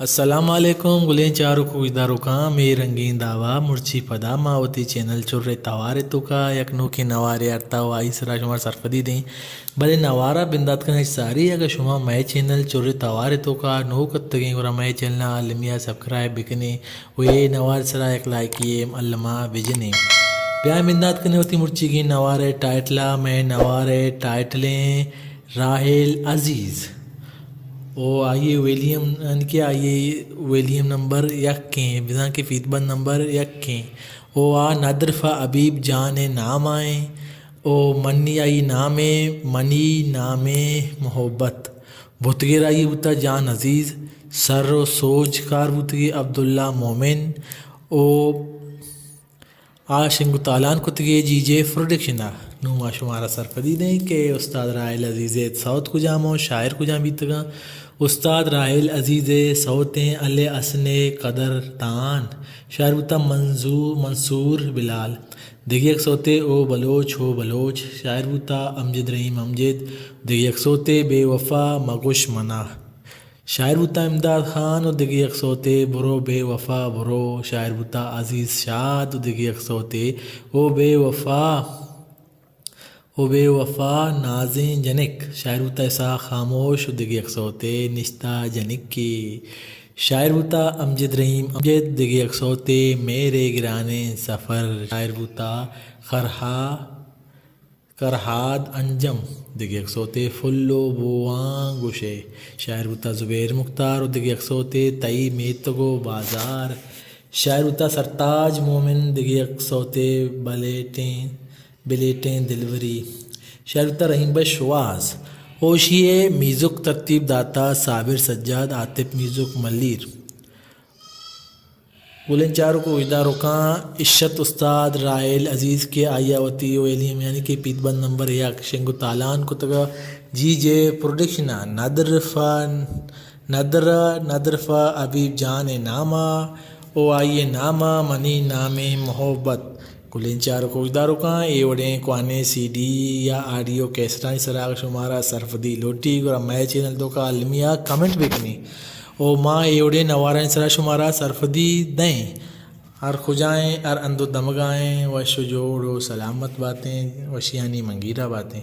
السلام علیکم گلیں چاروک و گوشداروکاں، مے رنگیں دابا مرچی پدا ما وتی چینل چر ءِ توار ءِ توکا یک نوکیں نوارے آرتا و آئی سرا شمارا سرپدی دیں۔ بلے نوارا بندات کنگ ءَ چہ ساری اگاں شما مئے چینل چر ءِ توار ءِ توکا نوک اتکگیں گڑا مئے چینل ءَ المی ءَ سبسکرائب بکنیں و اے نوار سرا یک لائکے ہم الما بجنیں۔ بیا بندات کنیں وتی مرچیگیں نوار ءِ ٹائٹل ءَ۔ مئے نوار ءِ ٹائٹل ایں راحیل عزیز۔ او آئی ءِ ویلیم، یعنی کہ آئی ءِ ویلیم نمبر یک ایں، بزاں کہ فیت بند نمبر یک ایں۔ او آ ندر فہ حبیب جان ءِ نام ءَ ایں۔ او منی آئی نام ایں، منی نام ایں محبت۔ بتگیر آئی بوتا جان عزیز، سر و سوج کار بوتگی عبداللہ مومن۔ او آ شنگ و تالان کتگی جی جے پروڈکشن ءَ۔ نوں ما شمارا سرپدی دیں کہ استاد راحیل عزیز ءِ سوت کجام و شاعر کجام بیتگاں۔ استاد راحیل عزیز ءِ سوت ایں الے حسن قدر دان۔ شاعر بوتا منظور، منصور بلال۔ دگہ یک سوتے او بلوچ، ہو بلوچ۔ شاعر بوتا امجد رحیم امجد۔ دگہ یک سوتے بے وفا مگوش منا۔ شاعر بوتا امداد خان و دگہ یک سوتے برو بے وفا برو۔ شاعر بوتا عزیز شاد و دگہ یک سوتے او بے وفا، او بے وفا نازیں جنک۔ شاعر بوتا اسحاق خاموش و دگہ یک سوتے نشتہ جنکے۔ شاعر بوتا امجد رحیم امجد، دگہ یک سوتے مہر ءِ گرانیں سفر۔ شاعر بوتا خرہا کرہاد انجم۔ دگہ یک سوتے پھل و بوان گوشے۔ شاعر بوتا زبیر مختار و دگہ یک سوتے تئی میتگ و بازار۔ شاعر بوتا سرتاج مومن، دگہ یک سوتے بلیٹیں، بلیٹیں دلبری۔ شاعر بوتا رحیم بخش شواز۔ ہوشی ءِ میوزک ترتیب داتا صابر سجاد، عاطف میوزک ملیر۔ گلیں چاروک و گوشداروکاں، اش ات استاد راحیل عزیز کہ آئی ءَ وتی ویلیم یعنی کہ پیت بند نمبر یک شنگ و تالان کتگ جی جے پروڈکشن ءَ۔ ندر فہ، ندر، ندر فہ حبیب جان ءِ نام ءَ او آئی ءِ نام ءَ منی نام ءَ محبت۔ گلیں چاروک و گوشداروکاں، اے وڑیں کوہنیں سی ڈی یا آڈیو کیسٹانی سرا اگاں شمارا سرپدی لوٹی گڑا مئے چینل توکا المی ءَ کمنٹ بکنی۔ او ما اے وڑیں نوارانی سرا شمارا سرپدی دئیں۔ ہر کجائیں، ہر ہند و دمگائیں، وش و جوڑ و سلامت باتیں، وشیانی منگیرا باتیں۔